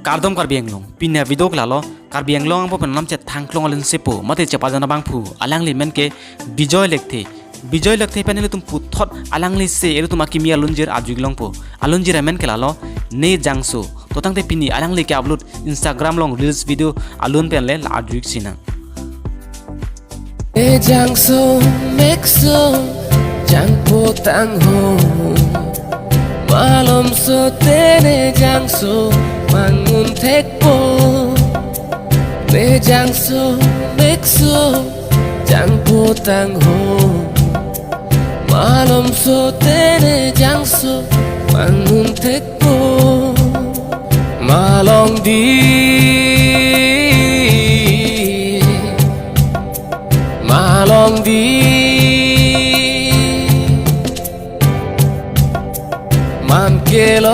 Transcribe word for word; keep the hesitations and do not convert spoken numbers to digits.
Kardom Karbi Anglong, pini avideo ke lalo, Karbi Anglong angbong pen alam chethangklong alun sepo, mate chepajan abangphu, alangli amen ke Bijoy Lekthe. Bijoy Lekthe pen ilitum puthot alangli se ilitum akimi alunjir arju-ik longpo. Alunjir amen ke lalo, Ne Jangso. To tangte pini alangli ke-upload Instagram along reels video alun pen le arju-ik sinang. Ne Jangso, mekso, jangpo tangho. Malomso te Ne Jangso, mangun thekpo. Ne Jangso, mekso, jangpo tangho. Malomso te Ne Jangso, mangun thekpo. Malong di, malong di. Man kelo